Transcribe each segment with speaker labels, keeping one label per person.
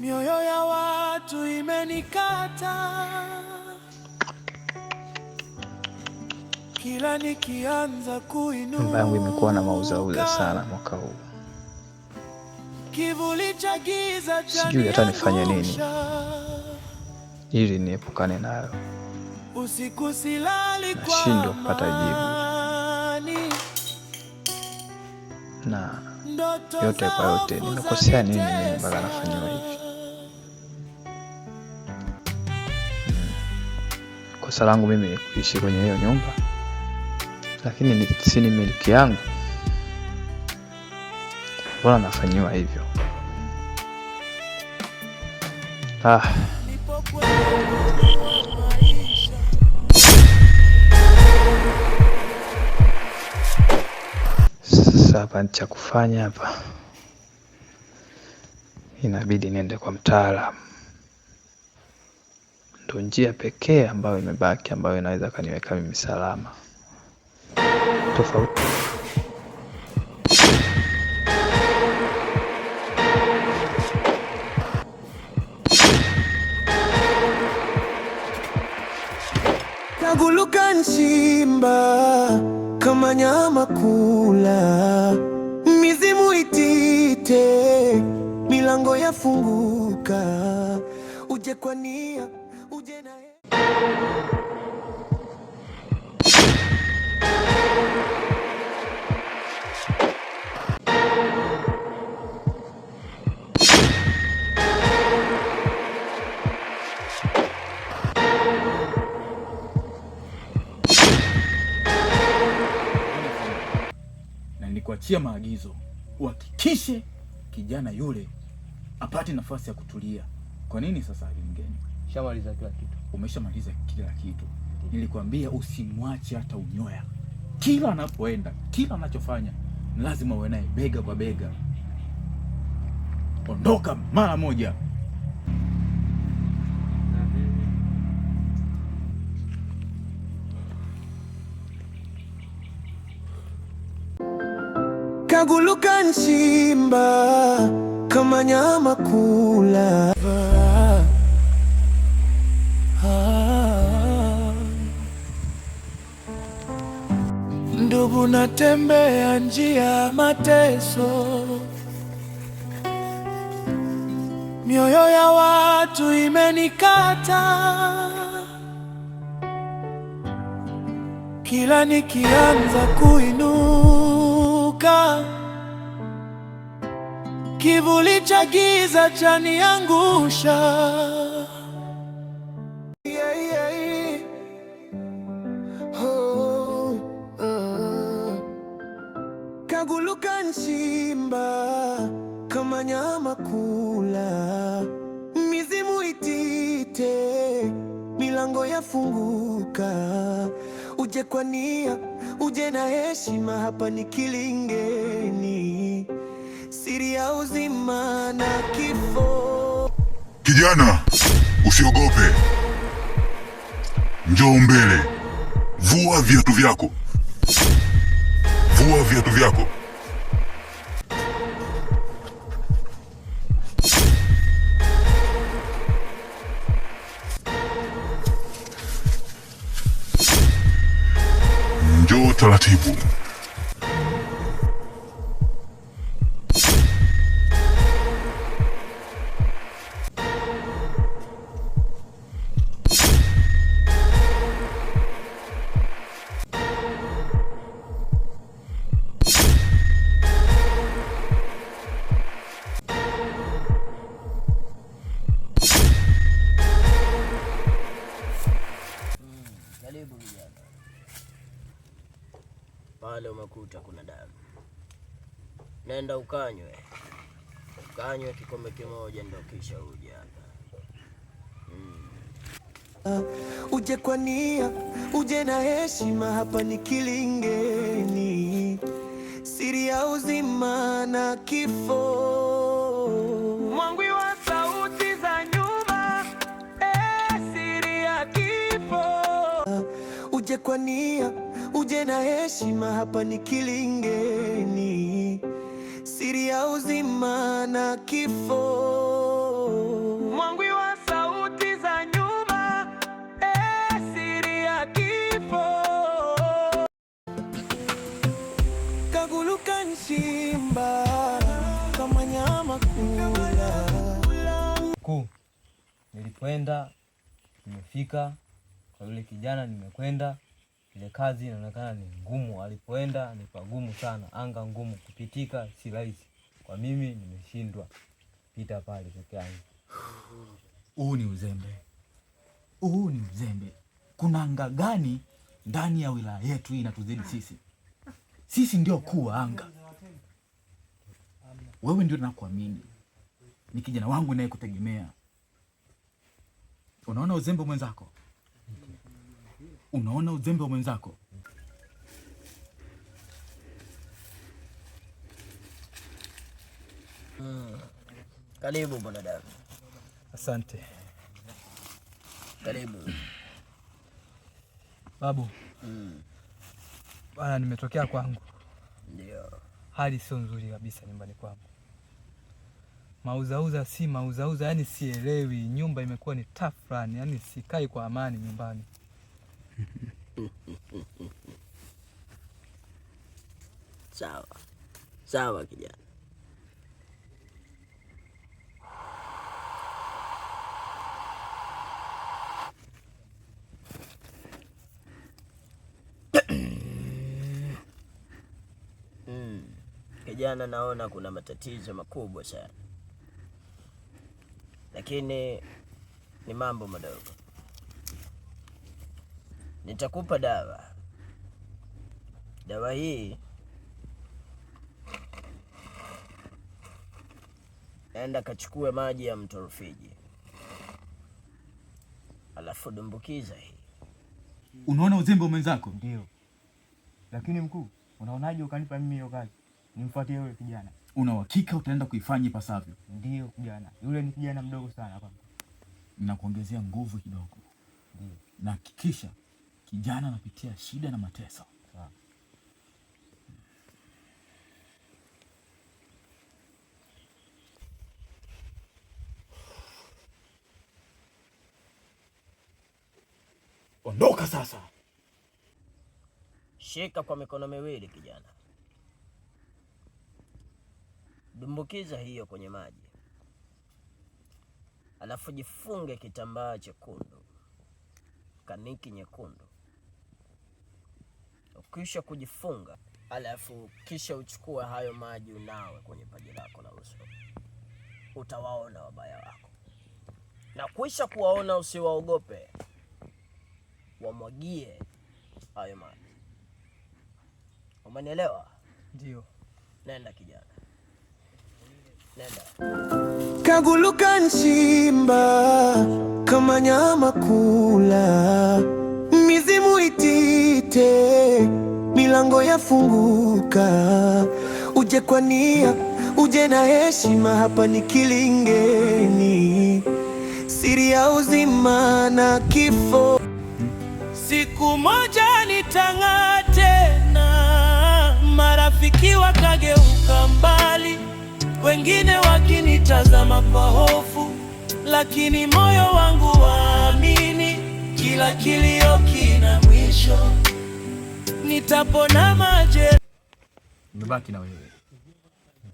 Speaker 1: Mioyo ya watu imenikata, kila nikianza
Speaker 2: Nyumba yangu imekuwa na mauzauza
Speaker 1: kuinuka,
Speaker 2: sana mwaka huu,
Speaker 1: kivuli cha giza
Speaker 2: sijui hata nifanye nini
Speaker 1: chaniangusha.
Speaker 2: ili niepukane nayo.
Speaker 1: Usiku silali kwa
Speaker 2: Nashindwa kupata jibu,
Speaker 1: amani,
Speaker 2: na
Speaker 1: ndoto
Speaker 2: yote
Speaker 1: za
Speaker 2: kwa yote,
Speaker 1: hofu
Speaker 2: nimekosea nini mimi
Speaker 1: zanitesa.
Speaker 2: mpaka nafanyiwa hivi? Kosa langu mimi ni kuishi kwenye hiyo nyumba, lakini si ni miliki yangu? Mbona nafanyiwa hivyo? Ah,
Speaker 1: Nipo kwenye ugumu wa maisha.
Speaker 2: Sasa hapa cha kufanya hapa, inabidi niende kwa mtaalamu. Ndo njia pekee ambayo imebaki ambayo inaweza kaniweka mimi salama. Tofauti
Speaker 1: Kaguluka nshimba kama nyama kula, mizimu itite, milango yafunguka, uje kwa nia, uje na
Speaker 3: Na nilikuachia maagizo uhakikishe kijana yule apate nafasi ya kutulia. Kwa nini sasa mgeni?
Speaker 4: Shamaliza kila kitu.
Speaker 3: Umeshamaliza kila kitu. Nilikwambia usimwache hata unyoya. Kila anapoenda, kila anachofanya, lazima uwe naye bega kwa bega. Ondoka mara moja.
Speaker 1: Kaguluka nshimba kama nyama kula. Ah. Ndugu, natembea njia mateso, mioyo ya watu imenikata, kila nikianza kuinuka, kivuli cha giza chaniangusha. Yeah, yeah. Oh, ah. Kaguluka nshimba kama nyama kula, mizimu itite, milango yafunguka, uje kwa nia, uje na heshima, hapa ni Kilingeni, siri ya uzima na kifo.
Speaker 5: Kijana, usiogope, njoo mbele, vua viatu vyako, vua viatu vyako. Njoo taratibu.
Speaker 4: Karibu kijana. Pale umekuta kuna damu, nenda ukanywe, ukanywe kikombe kimoja, ndo kisha uje hapa.
Speaker 1: Uje kwa nia, uje na heshima, hapa ni Kilingeni, siri ya uzima na kifo. Mwangwi wa sauti za nyuma, eh, siri ya kifo. Uje kwa nia, uje na heshima, hapa ni Kilingeni, siri ya uzima na kifo.
Speaker 6: Nilipoenda nimefika kwa yule kijana, nimekwenda ile kazi inaonekana ni ngumu, alipoenda ni pagumu sana, anga ngumu kupitika, si rahisi kwa mimi, nimeshindwa pita pale peke yangu.
Speaker 3: Huu ni uzembe, huu ni uzembe. Kuna anga gani ndani ya wilaya yetu hii inatuzidi sisi? Sisi ndio kuu wa anga. Wewe ndio nakuamini, ni kijana wangu naye kutegemea. Unaona uzembe mwenzako, unaona uzembe wa mwenzako.
Speaker 4: Karibu bwana Damu.
Speaker 2: Asante
Speaker 4: Karibu.
Speaker 2: babu. Bana, nimetokea kwangu,
Speaker 4: Ndio.
Speaker 2: hali sio nzuri kabisa nyumbani kwangu. Mauzauza si mauzauza, yani sielewi. Nyumba imekuwa ni tafrani, yani sikai kwa amani nyumbani.
Speaker 4: Sawa sawa kijana. Kijana, naona kuna matatizo makubwa sana, lakini ni mambo madogo. Nitakupa dawa. Dawa hii naenda kachukue maji ya mto Rufiji, alafu dumbukiza hii.
Speaker 3: Unaona uzembe wa mwenzako.
Speaker 6: Ndio, lakini mkuu, unaonaje ukanipa mimi hiyo kazi nimfuatie yule kijana?
Speaker 3: Una uhakika utaenda kuifanya ipasavyo?
Speaker 6: Ndio kijana, yule ni kijana mdogo sana kwangu.
Speaker 3: Nakuongezea nguvu kidogo.
Speaker 6: Ndio.
Speaker 3: Na hakikisha kijana anapitia shida na mateso.
Speaker 6: Sawa.
Speaker 3: Ondoka sasa.
Speaker 4: Shika kwa mikono miwili kijana, dumbukiza hiyo kwenye maji, alafu jifunge kitambaa chekundu, kaniki nyekundu. Ukisha kujifunga, alafu kisha uchukue hayo maji unawe kwenye paji lako la uso, utawaona wabaya wako, na kuisha kuwaona usiwaogope, wamwagie hayo maji. Umenielewa?
Speaker 2: Ndio.
Speaker 4: Nenda kijana, nenda.
Speaker 1: Kaguluka nshimba kama nyama kula, mizimu itite, milango yafunguka. Uje kwa nia, uje na heshima, hapa ni Kilingeni, siri ya uzima na kifo.
Speaker 7: Siku moja nitang'aa tena, marafiki wakageuka mbali, wengine wakinitazama kwa hofu, lakini moyo wangu waamini, kila kilio kina mwisho, nitapona majeraha.
Speaker 3: Nimebaki na wewe.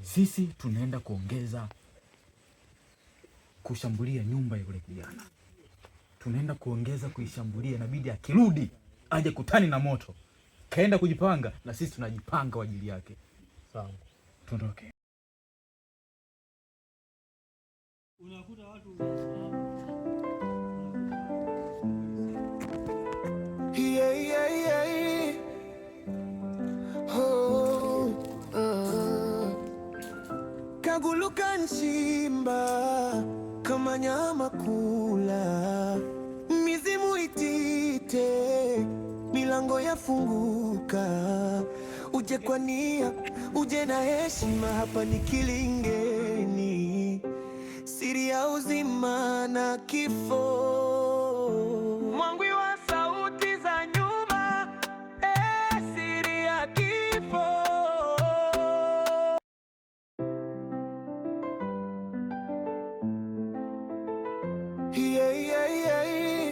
Speaker 3: Sisi tunaenda kuongeza kushambulia nyumba ya yule kijana, tunaenda kuongeza kuishambulia. Inabidi akirudi aje kutani na moto. Kaenda kujipanga na sisi tunajipanga kwa ajili yake.
Speaker 6: Sawa.
Speaker 3: Tuondoke.
Speaker 1: Yeah, yeah, yeah. Oh, Kaguluka nshimba kama nyama kula, mizimu itite, milango yafunguka. Uje kwa nia, uje na heshima, hapa ni Kilingeni, siri ya uzima na kifo. Mwangwi wa sauti za nyuma, siri ya kifo. Yeah, yeah, yeah.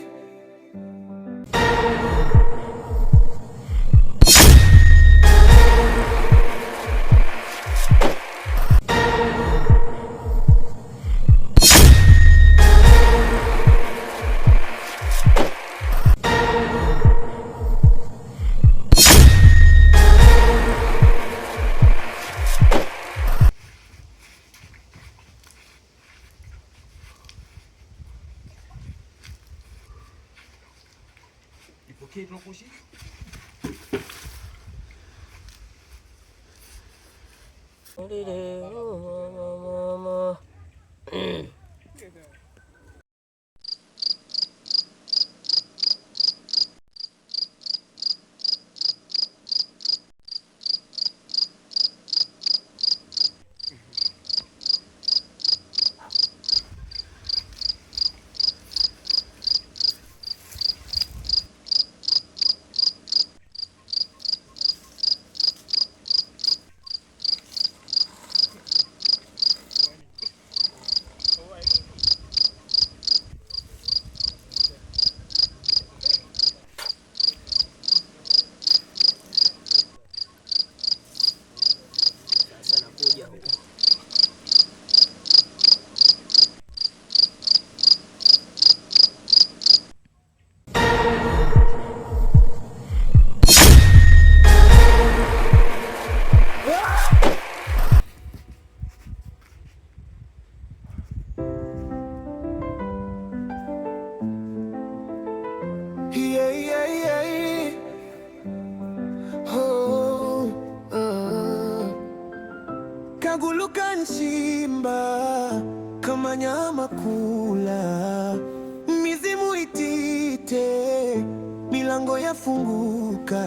Speaker 3: Okay, tunakuheshimu.
Speaker 4: Sasa nakuja huko.
Speaker 7: Yeah, yeah, yeah. Oh, Kaguluka nshimba kama nyama kula, mizimu itite, milango yafunguka.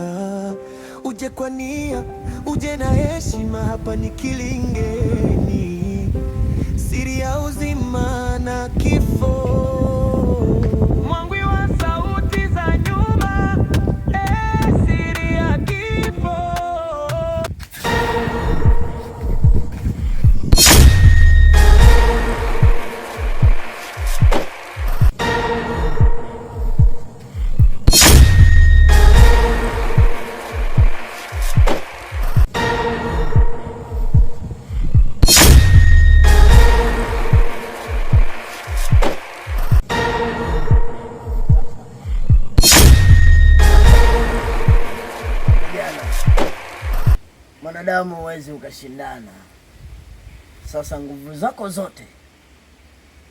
Speaker 7: Uje kwa nia, uje na heshima, hapa ni Kilingeni, siri ya uzima na kifo. Mwangwi wa sauti za nyuma, eh, siri ya kifo.
Speaker 4: Kijana, mwanadamu huwezi ukashindana. Sasa nguvu zako zote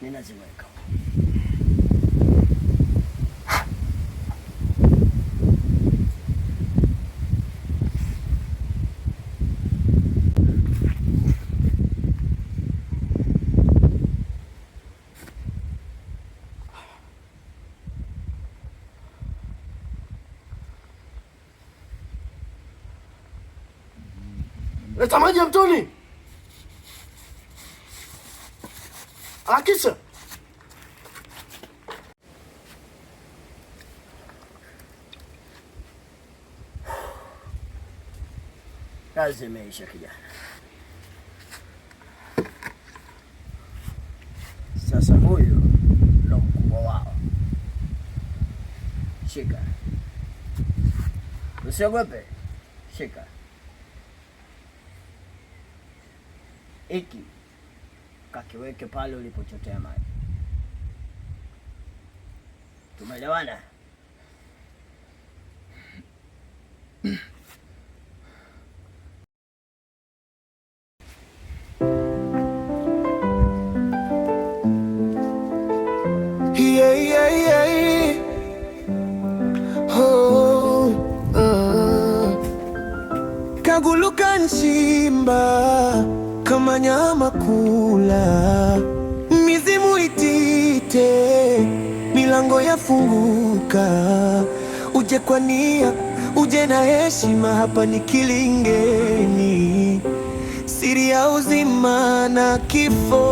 Speaker 4: ninaziweka.
Speaker 8: Leta maji ya mtoni. Harakisha.
Speaker 4: Kazi imeisha kijana. Sasa huyu ndo mkubwa wao. Shika, usiogope, shika hiki, kakiweke pale ulipochotea maji. Tumeelewana?
Speaker 7: Yeah, yeah, yeah. Oh, Kaguluka nshimba kama nyama kula, mizimu itite, milango yafunguka. Uje kwa nia, uje na heshima, hapa ni Kilingeni, siri ya uzima na kifo.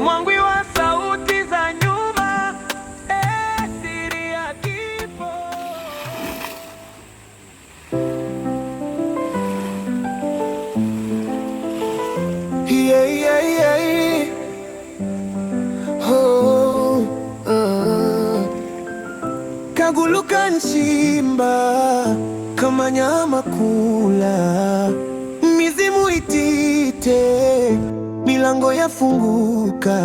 Speaker 7: Mwangwi wa sauti za nyuma, eh, siri ya kifo. Yeah, yeah, yeah. Oh, Kaguluka nshimba kama nyama kula, mizimu itite, milango yafunguka.